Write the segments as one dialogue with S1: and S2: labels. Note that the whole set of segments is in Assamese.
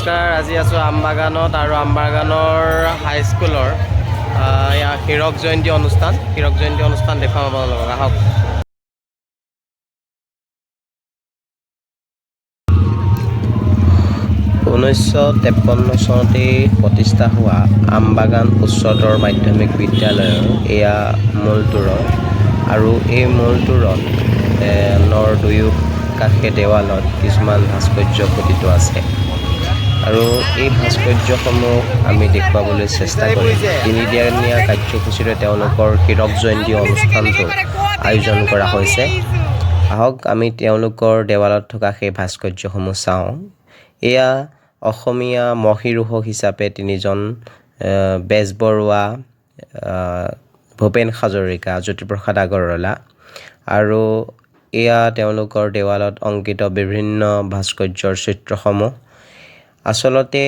S1: নমস্কাৰ। আজি আছোঁ আমবাগানত আৰু আমবাগানৰ হাইস্কুলৰ এয়া হীৰক জয়ন্তী অনুষ্ঠান। হীৰক জয়ন্তী অনুষ্ঠান দেখুৱাম আপোনালোকক, আহক। 1953 চনতেই প্ৰতিষ্ঠা হোৱা আমবাগান উচ্চতৰ মাধ্যমিক বিদ্যালয়ৰ এয়া মূল তোৰণ আৰু এই মূল তোৰণ নৰ দুয়ো কাষে দেৱালত কিছুমান ভাস্কৰ্য খোদিত আছে আৰু এই ভাস্কৰ্যসমূহ আমি দেখুৱাবলৈ চেষ্টা কৰিম। তিনিদিনীয়া কাৰ্যসূচীৰে তেওঁলোকৰ হীৰক জয়ন্তী অনুষ্ঠানটো আয়োজন কৰা হৈছে। আহক, আমি তেওঁলোকৰ দেৱালত থকা সেই ভাস্কৰ্যসমূহ চাওঁ। এয়া অসমীয়া মহীৰূহ হিচাপে তিনিজন, বেজবৰুৱা, ভূপেন হাজৰিকা, জ্যোতিপ্ৰসাদ আগৰৱালা আৰু এয়া তেওঁলোকৰ দেৱালত অংকিত বিভিন্ন ভাস্কৰ্যৰ চিত্ৰসমূহ। আচলতে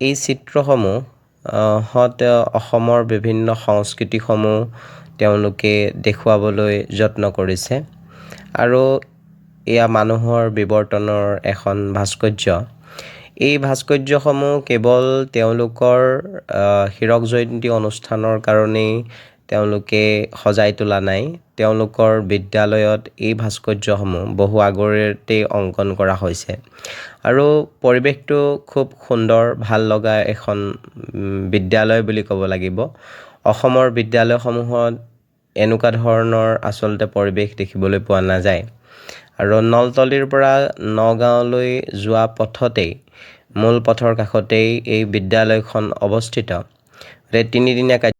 S1: এই চিত্ৰসমূহ হত অসমৰ বিভিন্ন সংস্কৃতিসমূহ তেওঁলোকে দেখুৱাবলৈ যত্ন কৰিছে আৰু এয়া মানুহৰ বিৱৰ্তনৰ এখন ভাস্কৰ্য। এই ভাস্কৰ্যসমূহ কেৱল তেওঁলোকৰ হীৰক জয়ন্তী অনুষ্ঠানৰ কাৰণেই তেওঁলোকে সজাই তোলা নাই। তেওঁলোকৰ বিদ্যালয়ত এই ভাস্কৰ্যসমূহ বহু আগতেই অংকন কৰা হৈছে আৰু পৰিৱেশটো খুব সুন্দৰ, ভাল লগা এখন বিদ্যালয় বুলি ক'ব লাগিব। অসমৰ বিদ্যালয়সমূহত এনেকুৱা ধৰণৰ আচলতে পৰিৱেশ দেখিবলৈ পোৱা নাযায়। আৰু নলতলিৰ পৰা নগাঁৱলৈ যোৱা পথতেই, মূল পথৰ কাষতেই এই বিদ্যালয়খন অৱস্থিত। তিনিদিনীয়া কাৰ্য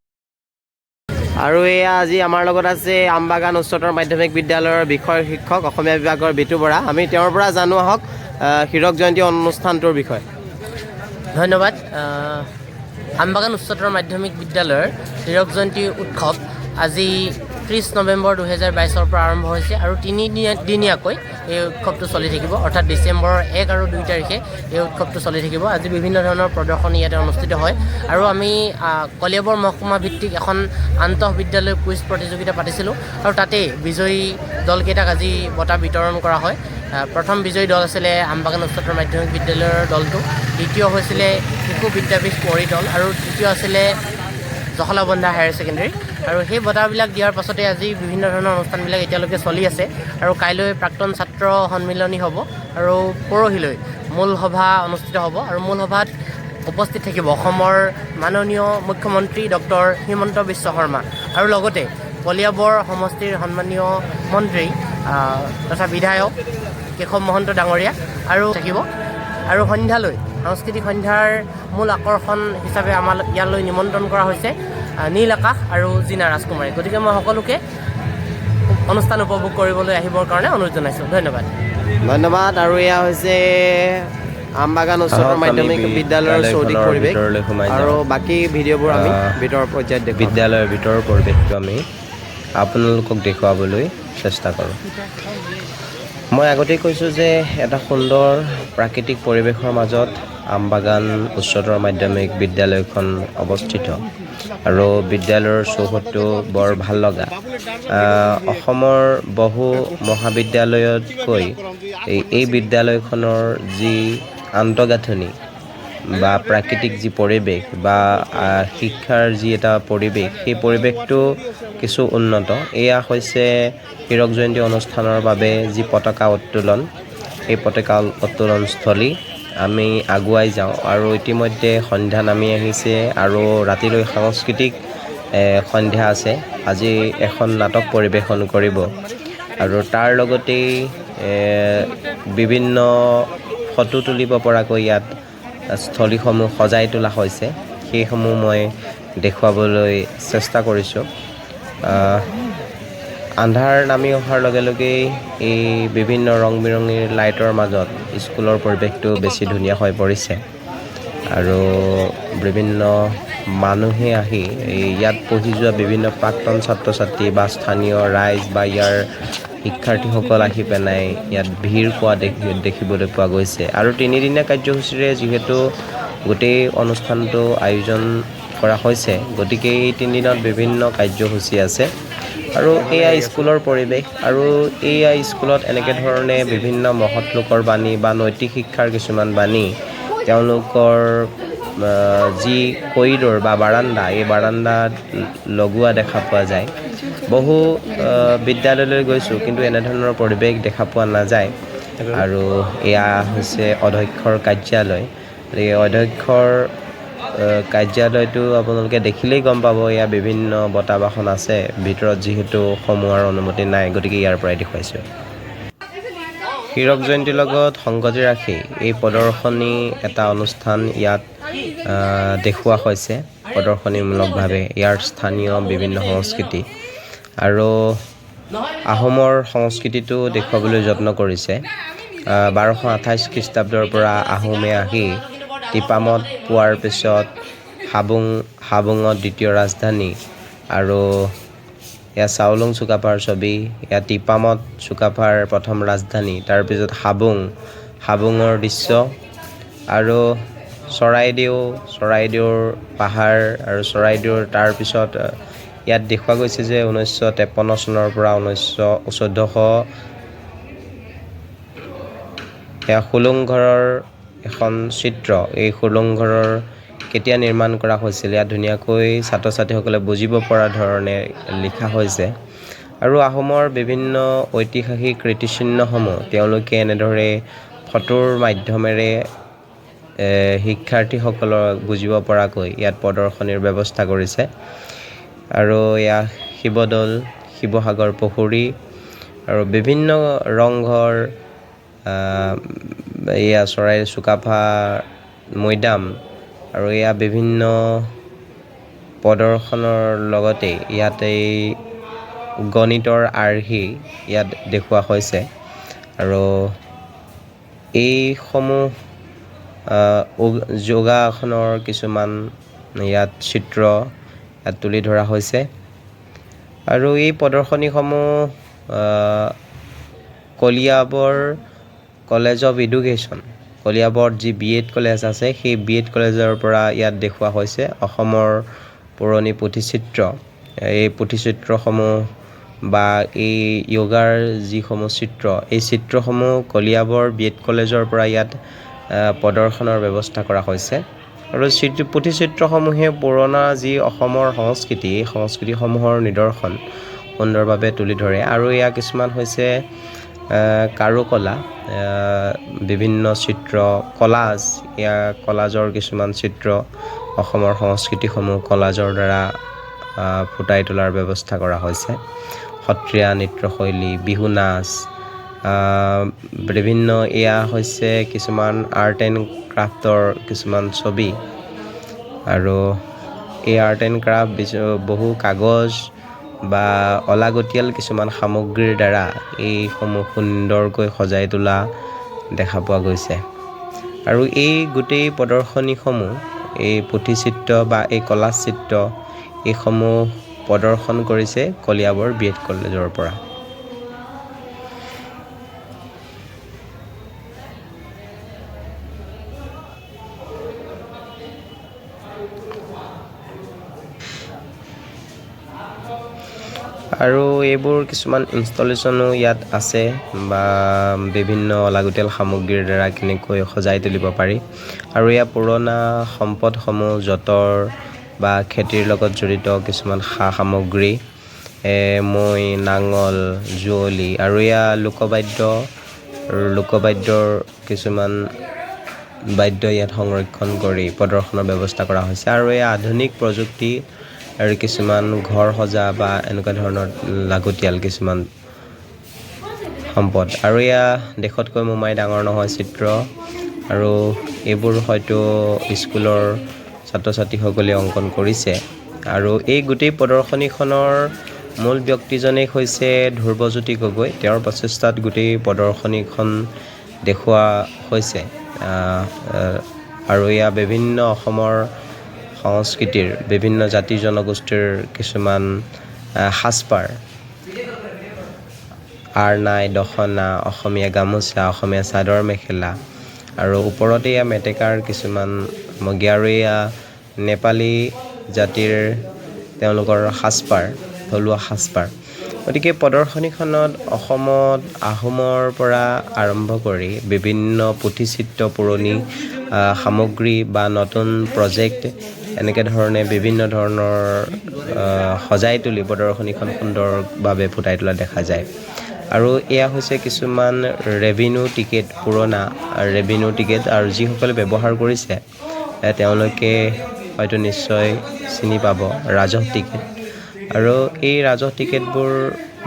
S1: আৰু এয়া আজি আমাৰ লগত আছে আমবাগান উচ্চতৰ মাধ্যমিক বিদ্যালয়ৰ বিষয় শিক্ষক, অসমীয়া বিভাগৰ বিতু বৰা। আমি তেওঁৰ পৰা জানো আহক হীৰক জয়ন্তী অনুষ্ঠানটোৰ বিষয়ে।
S2: ধন্যবাদ। আমবাগান উচ্চতৰ মাধ্যমিক বিদ্যালয়ৰ হীৰক জয়ন্তী উৎসৱ আজি 30 নৱেম্বৰ 2022ৰ পৰা আৰম্ভ হৈছে আৰু তিনিদিনীয়াকৈ এই উৎসৱটো চলি থাকিব, অৰ্থাৎ ডিচেম্বৰৰ 1 আৰু 2 তাৰিখে এই উৎসৱটো চলি থাকিব। আজি বিভিন্ন ধৰণৰ প্ৰদৰ্শনী ইয়াতে অনুষ্ঠিত হয় আৰু আমি কলিয়াবৰ মহকুমা ভিত্তিক এখন আন্তঃবিদ্যালয় কুইজ প্ৰতিযোগিতা পাতিছিলোঁ আৰু তাতেই বিজয়ী দলকেইটাক আজি বঁটা বিতৰণ কৰা হয়। প্ৰথম বিজয়ী দল আছিলে আমবাগান উচ্চতৰ মাধ্যমিক বিদ্যালয়ৰ দলটো, দ্বিতীয় হৈছিলে শিশু বিদ্যাপীঠ কুঁৱৰী দল আৰু তৃতীয় আছিলে জখলাবন্ধা হায়াৰ ছেকেণ্ডেৰী। আৰু সেই বঁটাবিলাক দিয়াৰ পাছতে আজি বিভিন্ন ধৰণৰ অনুষ্ঠানবিলাক এতিয়ালৈকে চলি আছে আৰু কাইলৈ প্ৰাক্তন ছাত্ৰ সন্মিলনী হ'ব আৰু পৰহিলৈ মূল সভা অনুষ্ঠিত হ'ব আৰু মূল সভাত উপস্থিত থাকিব অসমৰ মাননীয় মুখ্যমন্ত্ৰী ডক্টৰ হিমন্ত বিশ্ব শৰ্মা আৰু লগতে কলিয়াবৰ সমষ্টিৰ সন্মানীয় মন্ত্ৰী তথা বিধায়ক কেশৱ মহন্ত ডাঙৰীয়া আৰু থাকিব। আৰু সন্ধ্যালৈ সাংস্কৃতিক সন্ধ্যাৰ মূল আকৰ্ষণ হিচাপে আমাৰ ইয়ালৈ নিমন্ত্ৰণ কৰা হৈছে নীল আকাশ আৰু জিনা ৰাজকুমাৰী। গতিকে মই সকলোকে অনুষ্ঠান উপভোগ কৰিবলৈ আহিবৰ কাৰণে অনুৰোধ জনাইছোঁ। ধন্যবাদ।
S1: ধন্যবাদ। আৰু এয়া হৈছে আমবাগান উচ্চতৰ
S3: আহক, আমি
S1: মাধ্যমিক বিদ্যালয়ৰ চৌদিশ
S3: বিদ্যালয়খনৰ
S1: পৰিৱেশ
S3: ভিতৰলৈ সোমাই
S1: আৰু
S3: যাওঁ।
S1: বাকী ভিডিঅ'বোৰ আমি ভিতৰৰ পৰ্যায়ত দেখুৱাম।
S3: বিদ্যালয়ৰ ভিতৰৰ পৰিৱেশটো আমি আপোনালোকক দেখুৱাবলৈ চেষ্টা কৰোঁ। মই আগতেই কৈছোঁ যে এটা সুন্দৰ প্ৰাকৃতিক পৰিৱেশৰ মাজত আমবাগান উচ্চতৰ মাধ্যমিক বিদ্যালয়খন অৱস্থিত আৰু বিদ্যালয়ৰ চৌহদটো বৰ ভাল লগা। অসমৰ বহু মহাবিদ্যালয়তকৈ এই বিদ্যালয়খনৰ যি আন্তঃগাঁথনি বা প্ৰাকৃতিক যি পৰিৱেশ বা শিক্ষাৰ যি এটা পৰিৱেশ, সেই পৰিৱেশটো কিছু উন্নত। এয়া হৈছে হীৰক জয়ন্তী অনুষ্ঠানৰ বাবে যি পতাকা উত্তোলন, সেই পতাকা উত্তোলনস্থলী। আমি আগুৱাই যাওঁ আৰু ইতিমধ্যে সন্ধ্যা নামি আহিছে আৰু ৰাতিলৈ সাংস্কৃতিক সন্ধ্যা আছে। আজি এখন নাটক পৰিৱেশন কৰিব আৰু তাৰ লগতেই বিভিন্ন ফটো তুলিব পৰাকৈ ইয়াত স্থলীসমূহ সজাই তোলা হৈছে। সেইসমূহ মই দেখুৱাবলৈ চেষ্টা কৰিছোঁ। আন্ধাৰ নামি অহাৰ লগে লগেই এই বিভিন্ন ৰং বিৰঙী লাইটৰ মাজত স্কুলৰ পৰিৱেশটো বেছি ধুনীয়া হৈ পৰিছে আৰু বিভিন্ন মানুহে আহি এই ইয়াত পঢ়ি যোৱা বিভিন্ন প্ৰাক্তন ছাত্ৰ ছাত্ৰী বা স্থানীয় ৰাইজ বা ইয়াৰ শিক্ষাৰ্থীসকল আহি পেলাই ইয়াত ভিৰ পোৱা দেখিবলৈ পোৱা গৈছে। আৰু তিনিদিনীয়া কাৰ্যসূচীৰে যিহেতু গোটেই অনুষ্ঠানটো আয়োজন কৰা হৈছে, গতিকে এই তিনিদিনত বিভিন্ন কাৰ্যসূচী আছে। আৰু এয়া স্কুলৰ পৰিৱেশ আৰু এয়া স্কুলত এনেকৈ ধৰণে বিভিন্ন মহৎ লোকৰ বাণী বা নৈতিক শিক্ষাৰ কিছুমান বাণী তেওঁলোকে
S1: তেওঁলোকৰ যি কৰিডৰ বা বাৰাণ্ডা, এই বাৰাণ্ডাত লগোৱা দেখা পোৱা যায়। বহু বিদ্যালয়লৈ গৈছোঁ, কিন্তু এনেধৰণৰ পৰিৱেশ দেখা পোৱা নাযায়। আৰু এয়া হৈছে অধ্যক্ষৰ কাৰ্যালয়। এই অধ্যক্ষৰ কাৰ্যালয়টো আপোনালোকে দেখিলেই গম পাব, এয়া বিভিন্ন বঁটা বাহন আছে। ভিতৰত যিহেতু সোমোৱাৰ অনুমতি নাই, গতিকে ইয়াৰ পৰাই দেখুৱাইছোঁ। হীৰক জয়ন্তীৰ লগত সংগতি ৰাখি এই প্ৰদৰ্শনী এটা অনুষ্ঠান ইয়াত দেখুওৱা হৈছে প্ৰদৰ্শনীমূলকভাৱে। ইয়াৰ স্থানীয় বিভিন্ন সংস্কৃতি আৰু আহোমৰ সংস্কৃতিটো দেখুৱাবলৈ যত্ন কৰিছে। 1228 খ্ৰীষ্টাব্দৰ পৰা আহোমে আহি টিপামত পোৱাৰ পিছত হাবুঙত দ্বিতীয় ৰাজধানী, আৰু এয়া চাওলুং চুকাফাৰ ছবি। এয়া টিপামত চুকাফাৰ প্ৰথম ৰাজধানী, তাৰপিছত হাবুঙৰ দৃশ্য, আৰু চৰাইদেউৰ পাহাৰ, আৰু চৰাইদেউৰ তাৰপিছত ইয়াত দেখুওৱা গৈছে যে 1953 চনৰ পৰা 1400 এয়া হোলোংঘৰৰ এখন চিত্ৰ। এই হোলোংঘৰৰ কেতিয়া নিৰ্মাণ কৰা হৈছিল ইয়াত ধুনীয়াকৈ ছাত্ৰ ছাত্ৰীসকলে বুজিব পৰা ধৰণে লিখা হৈছে। আৰু আহোমৰ বিভিন্ন ঐতিহাসিক কীৰ্তিচিহ্নসমূহ তেওঁলোকে এনেদৰে ফটোৰ মাধ্যমেৰে শিক্ষাৰ্থীসকলক বুজিব পৰাকৈ ইয়াত প্ৰদৰ্শনীৰ ব্যৱস্থা কৰিছে। আৰু এয়া শিৱদৌল, শিৱসাগৰ পুখুৰী, আৰু বিভিন্ন ৰংঘৰ, এয়া চৰাই চুকাফা মৈদাম, আৰু এয়া বিভিন্ন প্ৰদৰ্শনৰ লগতে ইয়াত এই গণিতৰ আৰ্হি ইয়াত দেখুওৱা হৈছে। আৰু এইসমূহ যোগাসনৰ কিছুমান ইয়াত চিত্ৰ ইয়াত তুলি ধৰা হৈছে। আৰু এই প্ৰদৰ্শনীসমূহ কলিয়াবৰ কলেজ অফ এডুকেশ্যন, কলিয়াবৰত যি বি এড কলেজ আছে, সেই বি এড কলেজৰ পৰা ইয়াত দেখুওৱা হৈছে অসমৰ পুৰণি পুথিচিত্ৰ। এই পুথিচিত্ৰসমূহ বা এই য়োগাৰ যিসমূহ চিত্ৰ, এই চিত্ৰসমূহ কলিয়াবৰ বি এড কলেজৰ পৰা ইয়াত প্ৰদৰ্শনৰ ব্যৱস্থা কৰা হৈছে। আৰু পুথিচিত্ৰসমূহে পুৰণা যি অসমৰ সংস্কৃতি, এই সংস্কৃতিসমূহৰ নিদৰ্শন সুন্দৰভাৱে তুলি ধৰে। আৰু এয়া কিছুমান হৈছে কাৰুকলা, বিভিন্ন চিত্ৰ, কলাজ, এয়া কলাজৰ কিছুমান চিত্ৰ, অসমৰ সংস্কৃতিসমূহ কলাজৰ দ্বাৰা ফুটাই তোলাৰ ব্যৱস্থা কৰা হৈছে। সত্ৰীয়া নৃত্যশৈলী, বিহু নাচ, বিভিন্ন এয়া হৈছে কিছুমান আৰ্ট এণ্ড ক্ৰাফ্টৰ কিছুমান ছবি। আৰু এই আৰ্ট এণ্ড ক্ৰাফ্ট বহু কাগজ বা অলাগতিয়াল কিছুমান সামগ্ৰীৰ দ্বাৰা এইসমূহ সুন্দৰকৈ সজাই তোলা দেখা পোৱা গৈছে। আৰু এই গোটেই প্ৰদৰ্শনীসমূহ, এই পুথিচিত্ৰ বা এই কলাচিত্ৰ, এইসমূহ প্ৰদৰ্শন কৰিছে কলিয়াবৰ বি এড কলেজৰ পৰা। আৰু এইবোৰ কিছুমান ইনষ্টলেশ্যনো ইয়াত আছে, বা বিভিন্ন অলাগতিয়াল সামগ্ৰীৰ দ্বাৰা কেনেকৈ সজাই তুলিব পাৰি। আৰু ইয়াৰ পুৰণা সম্পদসমূহ, যঁতৰ বা খেতিৰ লগত জড়িত কিছুমান সা সামগ্ৰী, মৈ, নাঙল, যুঁৱলি, আৰু এয়া লোকবাদ্যৰ কিছুমান বাদ্য ইয়াত সংৰক্ষণ কৰি প্ৰদৰ্শনৰ ব্যৱস্থা কৰা হৈছে। আৰু এয়া আধুনিক প্ৰযুক্তি আৰু কিছুমান ঘৰ সজা বা এনেকুৱা ধৰণৰ লাগতিয়াল কিছুমান সম্পদ। আৰু এয়া দেশতকৈ মোমাই ডাঙৰ নহয় চিত্ৰ। আৰু এইবোৰ হয়তো স্কুলৰ ছাত্ৰ ছাত্ৰীসকলে অংকন কৰিছে। আৰু এই গোটেই প্ৰদৰ্শনীখনৰ মূল ব্যক্তিজনেই হৈছে ধ্ৰুৱজ্যোতি গগৈ। তেওঁৰ প্ৰচেষ্টাত গোটেই প্ৰদৰ্শনীখন দেখুওৱা হৈছে। আৰু এয়া বিভিন্ন অসমৰ সংস্কৃতিৰ বিভিন্ন জাতি জনগোষ্ঠীৰ কিছুমান সাজপাৰ, আৰনাই, দখনা, অসমীয়া গামোচা, অসমীয়া চাদৰ মেখেলা, আৰু ওপৰতে এয়া মেটেকাৰ কিছুমান সামগ্ৰী। আৰু এয়া নেপালী জাতিৰ তেওঁলোকৰ সাজপাৰ, থলুৱা সাজপাৰ। গতিকে প্ৰদৰ্শনীখনত অসমত আহোমৰ পৰা আৰম্ভ কৰি বিভিন্ন পুথিচিত্ৰ, পুৰণি সামগ্ৰী বা নতুন প্ৰজেক্ট এনেকৈ ধৰণে বিভিন্ন ধৰণৰ সজাই তুলি প্ৰদৰ্শনীখন সুন্দৰভাৱে ফুটাই তোলা দেখা যায়। আৰু এয়া হৈছে কিছুমান ৰেভিনিউ টিকেট, পুৰণা ৰেভিনিউ টিকেট, আৰু যিসকলে ব্যৱহাৰ কৰিছে তেওঁলোকে হয়তো নিশ্চয় চিনি পাব ৰাজহ টিকেট। আৰু এই ৰাজহ টিকেটবোৰ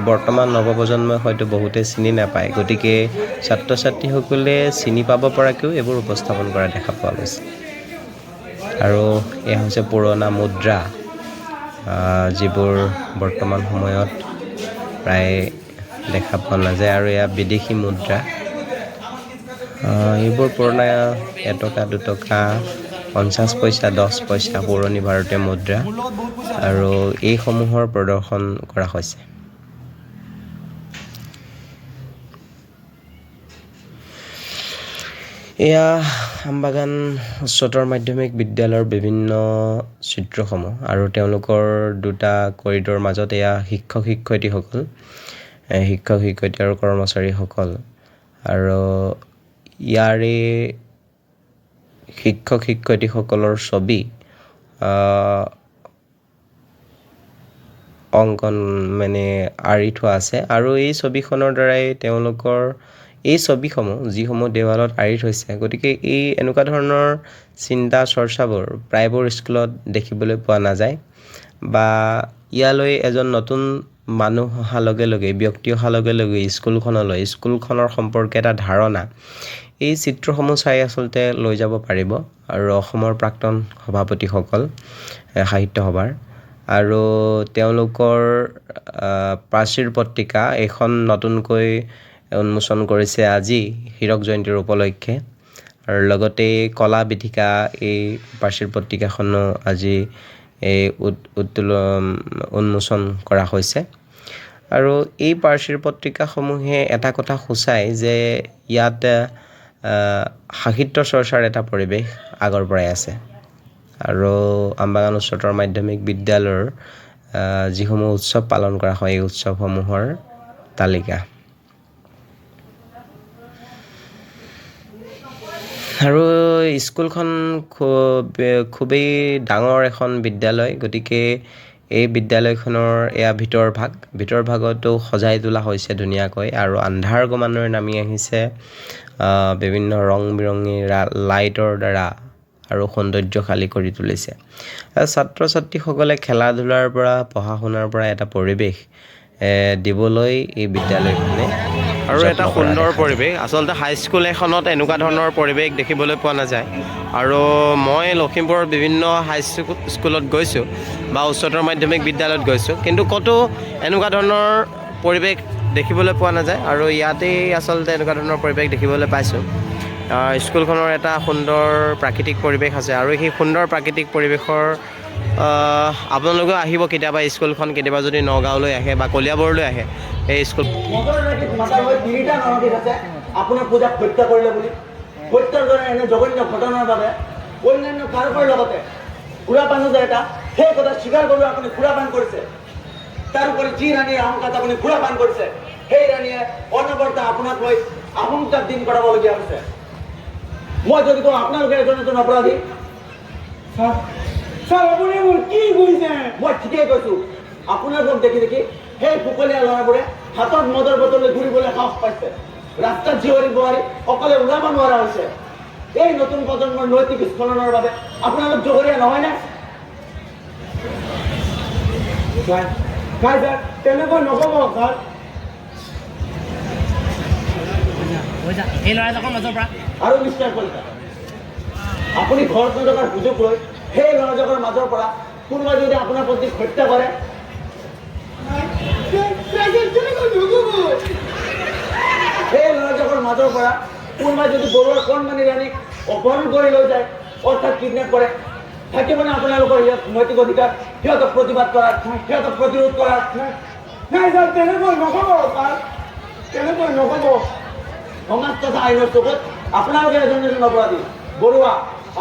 S1: বৰ্তমান নৱপ্ৰজন্মই হয়তো বহুতে চিনি নাপায়, গতিকে ছাত্ৰ ছাত্ৰীসকলে চিনি পাব পৰাকৈও এইবোৰ উপস্থাপন কৰা দেখা পোৱা গৈছে। আৰু এয়া হৈছে পুৰণা মুদ্ৰা, যিবোৰ বৰ্তমান সময়ত প্ৰায় দেখা পোৱা নাযায়। আৰু এয়া বিদেশী মুদ্ৰা, এইবোৰ পুৰণা 1 টকা, 2 টকা, 50 পইচা, 10 পইচা পুৰণি ভাৰতীয় মুদ্ৰা, আৰু এইসমূহৰ প্ৰদৰ্শন কৰা হৈছে। এয়া আমবাগান উচ্চতৰ মাধ্যমিক বিদ্যালয়ৰ বিভিন্ন চিত্ৰসমূহ, আৰু তেওঁলোকৰ দুটা কৰিডৰ মাজত এয়া শিক্ষক শিক্ষয়িত্ৰীসকল, শিক্ষক শিক্ষয়িত্ৰী আৰু কৰ্মচাৰীসকল, আৰু ইয়াৰে শিক্ষক শিক্ষয়িত্ৰীসকলৰ ছবি অংকন মানে আঁৰি থোৱা আছে। আৰু এই ছবিখনৰ দ্বাৰাই তেওঁলোকৰ এই ছবিসমূহ যিসমূহ দেৱালত আঁৰি থৈছে, গতিকে এই এনেকুৱা ধৰণৰ চিন্তা চৰ্চাবোৰ প্ৰায়বোৰ স্কুলত দেখিবলৈ পোৱা নাযায়, বা ইয়ালৈ এজন নতুন মানুহ অহাৰ লগে লগে, ব্যক্তি অহাৰ লগে লগে স্কুলখনলৈ স্কুলখনৰ সম্পৰ্কে এটা ধাৰণা এই চিত্ৰসমূহ চাই আচলতে লৈ যাব পাৰিব। আৰু অসমৰ প্ৰাক্তন সভাপতিসকল সাহিত্য সভাৰ আৰু তেওঁলোকৰ প্ৰাচীৰ পত্ৰিকা এইখন নতুনকৈ উন্মোচন কৰিছে আজি হীৰক জয়ন্তীৰ উপলক্ষে। আৰু লগতে কলা বীথিকা এই প্ৰাচীৰ পত্ৰিকাখনো আজি এই উত্তোলন উন্মোচন কৰা হৈছে। আৰু এই প্ৰাচীৰ পত্ৰিকাসমূহে এটা কথা সূচায় যে ইয়াত সাহিত্য চৰ্চাৰ এটা পৰিৱেশ আগৰ পৰাই আছে। আৰু আমবাগান উচ্চতৰ মাধ্যমিক বিদ্যালয়ৰ যিসমূহ উৎসৱ পালন কৰা হয়, এই উৎসৱসমূহৰ তালিকা। আৰু স্কুলখন খুবেই ডাঙৰ এখন বিদ্যালয়, গতিকে এই বিদ্যালয়খনৰ এয়া ভিতৰ ভাগ, ভিতৰ ভাগতো সজাই তোলা হৈছে ধুনীয়াকৈ, আৰু আন্ধাৰ ক্ৰমান্বয়ে নামি আহিছে, বিভিন্ন ৰং বিৰঙী লাইটৰ দ্বাৰা আৰু সৌন্দৰ্যশালী কৰি তুলিছে। ছাত্ৰ ছাত্ৰীসকলে খেলা ধূলাৰ পৰা পঢ়া শুনাৰ পৰা এটা পৰিৱেশ দিবলৈ এই বিদ্যালয়খনে
S3: আৰু
S1: যত্ন
S3: এটা
S1: কৰা
S3: সুন্দৰ
S1: দেখা যায়।
S3: পৰিৱেশ। আচলতে হাইস্কুল এখনত এনেকুৱা ধৰণৰ পৰিৱেশ দেখিবলৈ পোৱা নাযায়। আৰু মই লখিমপুৰৰ বিভিন্ন হাইস্কুল স্কুলত গৈছোঁ বা উচ্চতৰ মাধ্যমিক বিদ্যালয়ত গৈছোঁ, কিন্তু ক'তো এনেকুৱা ধৰণৰ পৰিৱেশ দেখিবলৈ পোৱা নাযায়। আৰু ইয়াতেই আচলতে এনেকুৱা ধৰণৰ পৰিৱেশ দেখিবলৈ পাইছোঁ। স্কুলখনৰ এটা সুন্দৰ প্ৰাকৃতিক পৰিৱেশ আছে, আৰু সেই সুন্দৰ প্ৰাকৃতিক পৰিৱেশৰ আপোনালোকেও আহিব কেতিয়াবা স্কুলখন, কেতিয়াবা যদি নগাঁৱলৈ আহে বা কলিয়াবৰলৈ আহে এই স্কুল
S4: মদৰ ৰাতিত মাতাল হৈ তিনিটা নৰকেশ আছে আপোনাৰ পূজাক হত্যা কৰিলে বুলি। হত্যাৰ দৰে এনে জঘন্য ঘটনাৰ বাবে অন্যান্য কাৰকৰ লগতে সুৰাপানো যে এটা, সেই কথা স্বীকাৰ কৰিও আপুনি সুৰাপান কৰিছে। তাৰোপৰি যি ৰাণীৰ আশংকাত আপুনি সুৰাপান কৰিছে, সেই ৰাণীয়ে অনবৰতে আপোনাক লৈ আশংকাত দিন কটাবলগীয়া হৈছে। মই যদি কওঁ আপোনালোকে এজন এজন অপৰাধী।
S5: ছাৰ, ছাৰ, আপুনি এইবোৰ কি কৈছে?
S4: মই ঠিকেই কৈছো। আপোনালোকক দেখি দেখি সেই ফুকলীয়া ল'ৰাবোৰে হাতত মদৰ বটল লৈ ঘূৰিবলৈ সাহস পাইছে। ৰাস্তাত জীয়ৰী বোৱাৰী অকলে ওলাব নোৱাৰা হৈছে। এই নতুন প্ৰজন্মৰ নৈতিক স্খলনৰ বাবে আপোনালোক জগৰীয়া নহয়নে?
S5: ছাৰ, ছাৰ, ছাৰ, তেনেকৈ নক'ব ছাৰ।
S2: এই ল'ৰাজাকৰ মাজৰ পৰা
S4: আৰু মিষ্টাৰ কলিতা, আপুনি ঘৰত নথকাৰ সুযোগ লৈ সেই ল'ৰাজাকৰ মাজৰ পৰা কোনোবাই যদি আপোনাৰ পত্নীক হত্যা কৰে?
S5: তেনেকৈ নক'ব।
S4: সেই ল'ৰাজাকৰ মাজৰ পৰা কোনোবাই যদি বৰুৱাৰ কণমানি ৰাণীক অপহৰণ কৰি লৈ যায়, অৰ্থাৎ কিডনেপ কৰে, থাকিবনে আপোনালোকৰ ইয়াত নৈতিক অধিকাৰ সিহঁতক প্ৰতিবাদ কৰাৰ, সিহঁতক প্ৰতিৰোধ কৰাৰ?
S5: নাই ছাৰ, তেনেকৈ নক'ব ছাৰ, তেনেকৈ নক'ব।
S4: সমাজ তথা আইনৰ চকুত আপোনালোকে এজন এজন অপৰাধী। বৰুৱা,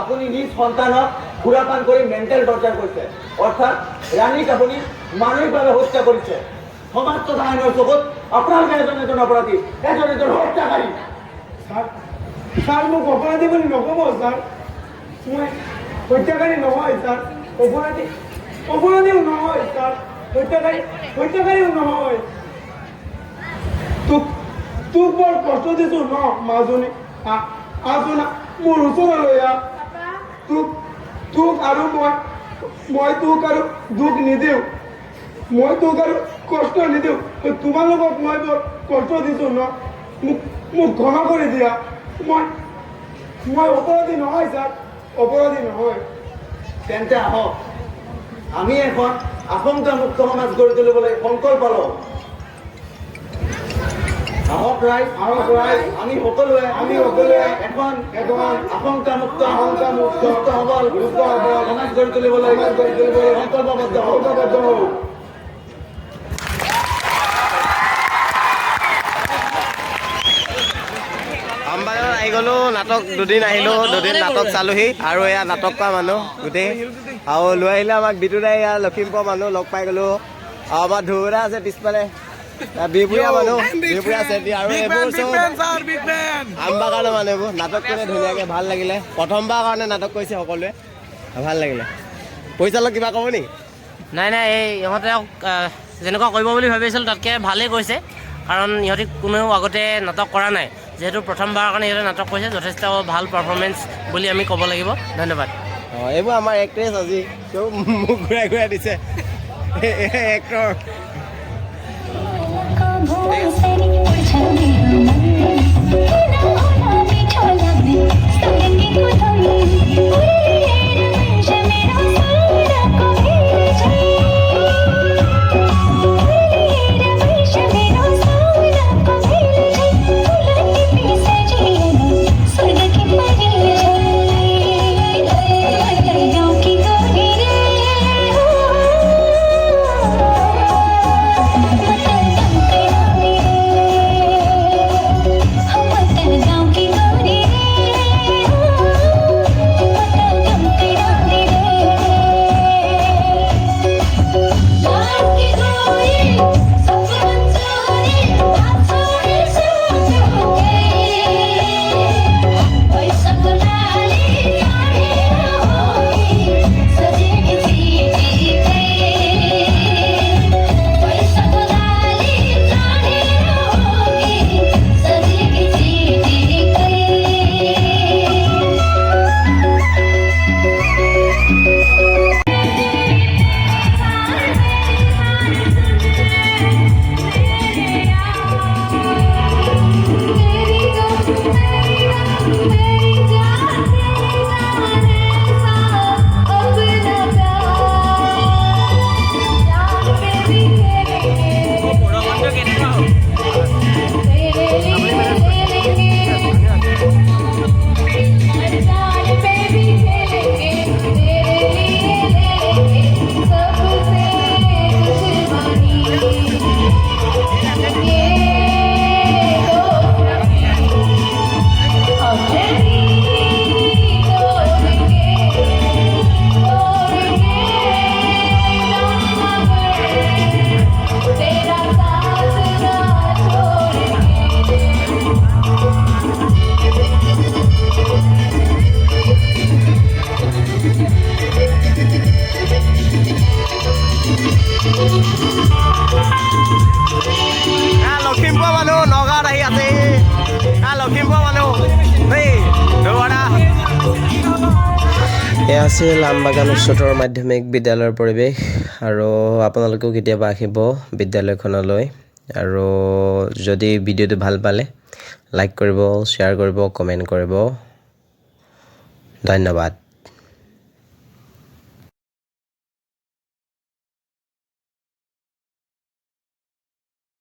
S4: আপুনি নিজ সন্তানক সুৰাপান কৰি মেণ্টেল টৰ্চাৰ কৰিছে, অৰ্থাৎ ৰাণীক আপুনি মানসিকভাৱে হত্যা কৰিছে। সমাজ তথা আইনৰ চকুত আপোনালোকে এজন এজন অপৰাধী, এজন এজন হত্যাকাৰী।
S5: ছাৰ। ছাৰ, মোক অপৰাধী বুলি নক'ব ছাৰ। মই হত্যাকাৰী নহয় ছাৰ, অপৰাধীও নহয় ছাৰ, হত্যাকাৰীও নহয়। তোক বৰ কষ্ট দিছোঁ ন মাজনী? আহচোন মোৰ ওচৰলৈ আহ। তোক আৰু মই তোক আৰু দুখ নিদিওঁ, মই তোক আৰু কষ্ট নিদিওঁ। তোমালোকক মই বৰ কষ্ট দিছোঁ ন? মোক ক্ষমা কৰি দিয়া। মই অপৰাধী নহয় ছাৰ, অপৰাধী নহয়।
S4: তেন্তে আহক আমি এখন আশংকামুক্ত সমাজ গঢ়ি তুলিবলৈ সংকল্প লওঁ। আহক ৰাইজ,
S5: আহক ৰাইজ,
S4: আমি সকলোৱে
S5: এখন
S4: এখন আশংকামুক্ত
S5: আশংকামুক্ত
S4: সুস্থ সবল
S5: সুস্থ সবল
S4: সমাজ গঢ়ি তুলিবলৈ
S5: সমাজ গঢ়ি তুলিবলৈ
S4: সংকল্পবদ্ধ হওঁ।
S5: সংকল্পবদ্ধ হওঁ।
S3: আমবাগানত আহি গ'লো, নাটক দুদিন আহিলোঁ, দুদিন নাটক চালোহি। আৰু এয়া নাটক কৰা মানুহ গোটেই আৰু লৈ আহিলে আমাক বিটুদাই, এয়া লখিমপুৰৰ মানুহ লগ পাই গ'লো। আৰু আমাৰ ধ্ৰুৱদা আছে পিছফালে, বিহপুৰীয়া মানুহ, বিহপুৰীয়া চেটি। আৰু এইবোৰ চব আমবাগানৰ মানুহ, এইবোৰ নাটক কৰিলে ধুনীয়াকৈ ভাল লাগিলে। প্ৰথমবাৰ কাৰণে নাটক কৰিছে সকলোৱে, ভাল লাগিলে। পৰিচালক কিবা ক'ব নেকি?
S2: নাই নাই, এই ইহঁতে যেনেকুৱা কৰিব বুলি ভাবিছিলোঁ তাতকৈ ভালেই কৰিছে, কাৰণ ইহঁতি কোনেও আগতে নাটক কৰা নাই। যিহেতু প্ৰথমবাৰৰ কাৰণে ইহঁতে নাটক কৰিছে, যথেষ্ট ভাল পাৰফৰ্মেঞ্চ বুলি আমি ক'ব লাগিব। ধন্যবাদ।
S3: অঁ, এইবোৰ আমাৰ এক্ট্ৰেছ আজি চব মোক ঘূৰাই ঘূৰাই দিছে এক্টৰ। লখিমপুৰ মানুহ নগাঁৱত আহি আছে। লখিমপুৰ মানুহ দেই।
S1: এয়া আছিল আমবাগান উচ্চতৰ মাধ্যমিক বিদ্যালয়ৰ পৰিৱেশ। আৰু আপোনালোকেও কেতিয়াবা আহিব বিদ্যালয়খনলৈ। আৰু যদি ভিডিঅ'টো ভাল পালে লাইক কৰিব, শ্বেয়াৰ কৰিব, কমেণ্ট কৰিব। ধন্যবাদ।